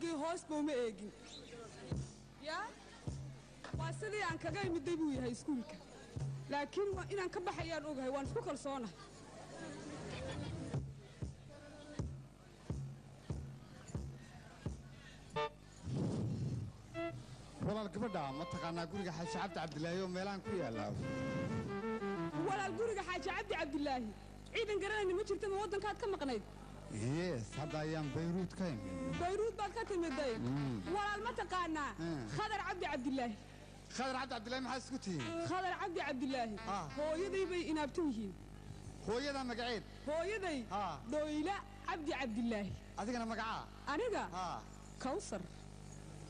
Weligay hoos ba uma eegin. Yaa, waa sidii aan kaga imiday buu yahay iskuulka, laakiin waa inaan ka baxayaan ogahay, waan isku kalsoonahay. Walaal, gabadha ma taqaanaa guriga Xaaji Cabdi Cabdilaahi oo meelahan ku yaalla? Walaal, guriga Xaaji Cabdi Cabdilaahi ciidan garanayna ma jirta. Ma waddankaad ka maqnayd? Yes, hadda ayaan Bayruud ka imid. Bayruud baad ka timiday? Walaal, ma taqaanaa Khadar Cabdi Cabdilaahi? Khadar Cabdi Cabdilaahi maxaa isku tihiin? Khadar Cabdi Cabdilaahi hooyaday bay inaabtan yihiin. Hooyadaa magaceed? Hooyaday Dhoyla Cabdi Cabdilaahi. Adigana magacaa? Aniga Kawsar.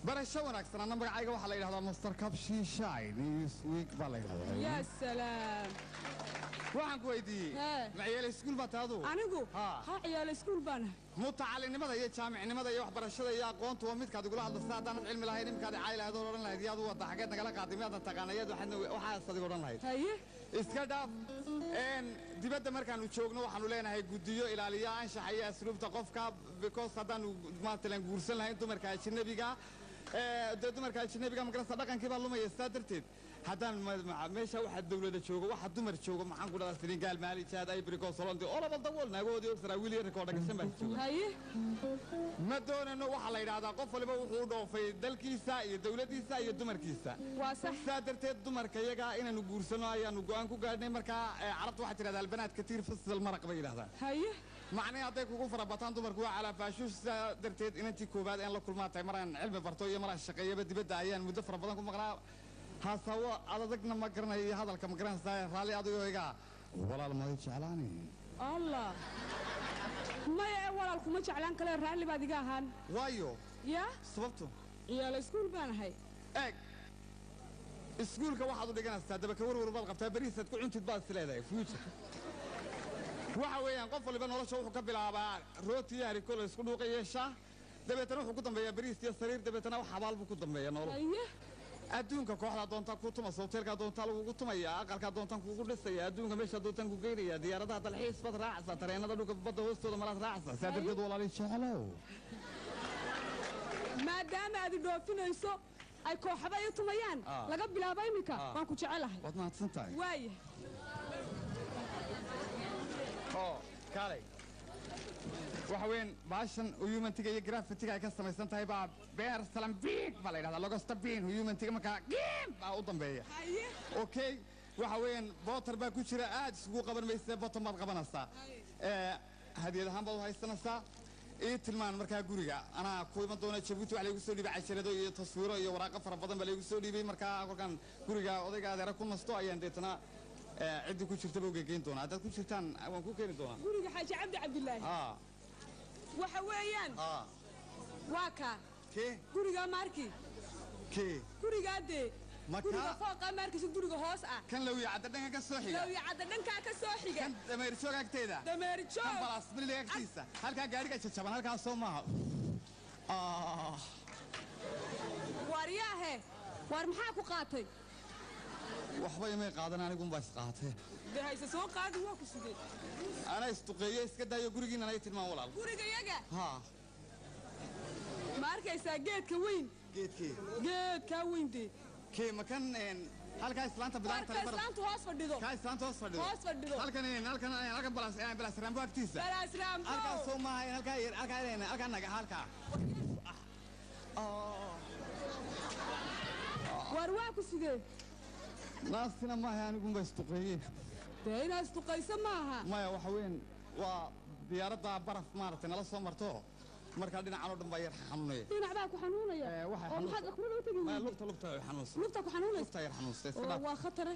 Barasho wanaagsan. Anna magacayga waxaa la yidhahdaa Master Kabshiishaay, Newsweek baa la yidhahdaa. Yaa salaam! Waxaan ku weydiiyey, ma ciyaala iskuul baa tahay adugu? Anigu ha, ciyaala iskuul baanahay. Mutacalinimada iyo jaamicnimada iyo waxbarashada iyo aqoontu waa midkaad igula hadlaysa. Haddaanad cilmi lahayn, iminkaad caayi lahayd oo odhan lahayd, yaad u wadda, xageed nagala qaaday, miyaadan taqaana, yaad waxaas adiga odhan lahayd. Haye. Iska dhaaf. Dibadda markaanu joogno waxaanu leenahay guddiyo ilaaliya anshaxa iyo asluubta qofka, because haddaanu maatalan guursan lahayn dumarka ajnabiga, dee dumarka ajnabiga magarasa dhaqankii baa lumaya. Sidaa darteed haddaan meesha waxa dawlada joogo, waxa dumar joogo, maxaan ku dhahdaa, Senegal, Mali, Chad, Ivory Coast, Holland, all over the world, naagahoodii og saraawiil iyo rikoodha gashan baa jooga. Haye. Ma doonano. Waxaa la yidhahdaa qof waliba wuxuu u dhoofay dalkiisa iyo dawladdiisa iyo dumarkiisa. Waa sax. Sidaa darteed dumarka iyaga inaanu guursano ayaanu go'aan ku gaadhnay. Markaa Carabta waxay tidhahdaa albanaad katiir fasal maraq bay yidhahdaan. Haye. Macnii hadday kugu fara bataan dumarku waa calaa faashuush. Sidaa darteed inantii koowaad een la kulmaa tahay. Maraan cilmi barto iyo maraan shaqeeyaba dibadda ayaan muddo fara badan ku maqnaa. Haasawo adadagna ma garanayo iyo hadalka ma garanaysaa. Raalli adigoo iga walaal, ma jeclaani? Allah, maya ee walaal, kuma jeclaan kale, raalli baad iga ahaan. Waayo? Yaa? Sababtu? Ciyaala iskuul baan ahay. Eeg, iskuulka waxaad u dhiganaysaa dabaka warwar baad qabtaa, berihiisaad ku cuntid baad is leedahay future. Waxa weeyaan qof waliba nolosha wuxuu ka bilaabaa rooti iyo hariko la isku dhuuqa yeeshaa, dabeetana wuxuu ku dambeeyaa beriis iyo sariir, dabeetana wax xabaal buu ku dambeeyaa nolol. Haye. Adduunka kooxdaa doontaa ku tumasa, hoteelkaa doontaa lagugu tumaya, aqalkaa doontaan kugu dhisaya, adduunka meeshaa doontaan ku geynaya, diyaaradaha dalxiis baad raacaysaa, tareenada dhulka badda hoostooda malaad raacaysaa. Saa darteed walaali jeclow. Maadaama aad i dhoofinayso, ay kooxaba ii tumayaan, laga bilaabo iminka waan ku jecelahay. Waad mahadsan tahay. Waaya. Oo kaalay, waxa weeyaan baashan humantiga iyo graffitiga ay ka samaysan tahay baa beer salam biig baa la yidhahdaa, logosta biin humantiga markaa giim baa u dambeeya. Haye. Okay, waxa weeyaan bootar baa ku jira, aad isugu qaban maysa, bottom baad qabanaysaa. Hadiyad ahaan baad u haysanaysaa. Ii tilmaan markaa guriga, anaa ku iman doona Jabuuti. Wax laygu soo dhiibay cajalado iyo taswiiro iyo waraaqo fara badan baa laygu soo dhiibay. Markaa kolkaan guriga odayga adeera ku nasto ayaan deetana ciddii ku jirtaba ugegeyn doonaa. Haddaad ku jirtaan waan ku keeni doonaa. Guriga Xaaji Cabdi Cabdilaahi waxa weeyaan waa kaa. Kee? Gurigaa maarki. Kee? Gurigaa dee. Ma guriga fooqaa maarkiisa, guriga hoos ah. Kan Lawiya Cadda dhanka ka soo xiga? Lawiya Cadda dhankaa ka soo xiga. Kan Dameerjoog agteeda? Dameerjoog. Kan Balaasmiliga agtiisa, halkaa gaadhiga jajaban, halkaas soo maaha? Waaryaahe, waar maxaa ku qaatay? Waxba imay qaadan, anigunbaa isqaatee. Dee hayse soo qaadi, waa ku sugay. Anaa isduqeeye, iska daayo. Gurigiinana ay tilmaan, walaal. Guriga yaga? Haa. Ma arkaysaa geedka weyn? Geedkee? Geedkaa weyn dee. Kee? Ma kan halkaa islaanta bidaarta? Warka islaantu hoos fadhido. Kaa islaanta hoos fadhido? Hoos fadhido. Halkan halkan halkan Balaas Raambo agtiisa? Balaas Raambo. Halkaas soo maaha? Halkaa halkaa halkaa naga halkaa. Waar waa ku sidee? Naasina maaha, anigunba isduqeeye. Dee inaad isduqayso maaha. Maya, waxa weyn waa diyaaradda baraf maaragtay nala soo marto, markaa dhinacan oo dhan baa yar xanuunaya. Dhinac baa ku xanuunaya? Waxay oo maxaad dhakhtarada u tegi maya weyday? Lugta, lugta way xanuunsan. Lugta ku xanuunaysa? Lugta yar xanuunsta, iska oo dhaaf. Waa khatare.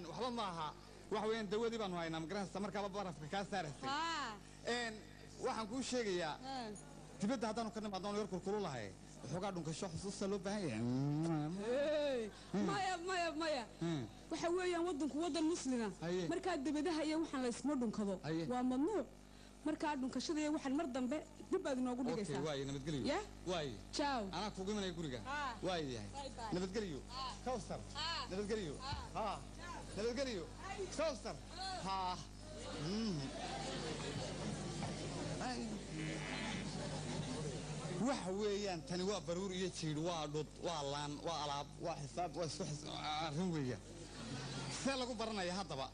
Waxba ma aha. Waxa weeyaan dawadii baanu haynaa, magaranaysa, markaaba barafka kaa saaraysay. Haa. Waxaan kuu sheegayaa, haa, dibadda haddaanu ka nimaadno yar kulkulu lahay, waxoogaa dhunkasho xusuusta loo baahan yahay. Hey, maya maya maya, waxa weeyaan waddanku waddan muslima. Haye. Markaa debadaha iyo waxaan layskuma dhunkado. Haye. Waa mamnuuc. Markaa dhunkashada iyo waxaan mar dambe dib baad inoogu okay dhigaysaa. Waaye, nabadgelyo. Ya? Waaye. Ciao. Anaa kugu imanaya guriga. Haa. Waaye yahay. Bye bye. Nabadgelyo, Kawsar. Haa. Nabadgelyo, haa, nabadgelyo, Kawsar, haa. Ay. Wax Waxa weeyaan tani waa baruur iyo jiidh, waa dhud, waa laan, waa alaab, waa xisaab, waa isku arrin weeyaan. See lagu baranaya haddaba?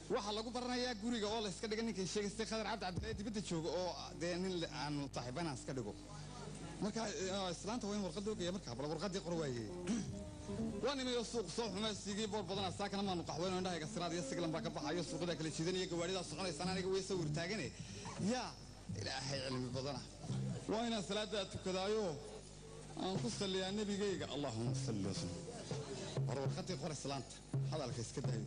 Waxaa lagu baranayaa guriga oo la iska dhiga ninkay sheegaystay Khadar Cabdi Cabdillahi dibadda jooga, oo dee nin aanu saaxiibanaan iska dhigo. Marka islaanta waa in warqad loo geeya. Markaa bal warqaddii qor waayey. Waa nimayo suuq soo xumay sigii boor badanaa. Saakana maanu qaxweyno, indhahayga siraad iyo siglan baa ka baxayo, suuqyada kala jiidanaya, gawaaridaa soconaysaan, aniga way sawir taagane. Yaa Ilaahay cilmi badana, waa inaan salaadaa tukadaayo, aan ku salliyaa nebigayga, Allahuma salli wasallam. War warqaddii qor, islaanta hadalka iska daayo.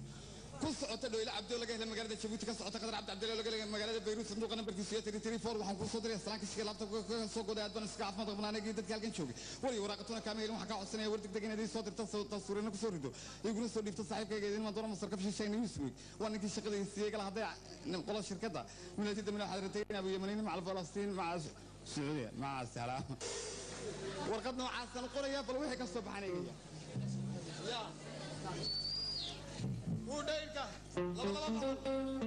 Ku socota Dhoyle Cabdi oo laga helay magaalada Jabuuti, ka socota Qadar Cabdi Cabdille oo laga helay magaalada Bayruut, sanduuqa nambarkiisu yahay 334. Waxaan kuu soo diray salaanka shiga laabta ka soo goday. Aad baan iska caafimaad qabnaa anagii dadka halkan joogay. Wariyo waraaqatuna kaama helin. Waxaan kaa codsanaya war degdeg inaad ii soo dirto, taswiirina kusoo rido, iguna soo dhiibto. Saaxiibkayga idin doona Masar ka shishay Newsweek, waa ninkii shaqada siiyey gala hadday qolo shirkadda milatida min xadratayn Abu Yamaniin maca Falastiin maca Sacuudiya maca salaam. Warqad noocaasaan qoraya, bal wixii ka soo baxan eegaya. Yaa wuu dhayrka 2 2 boqol.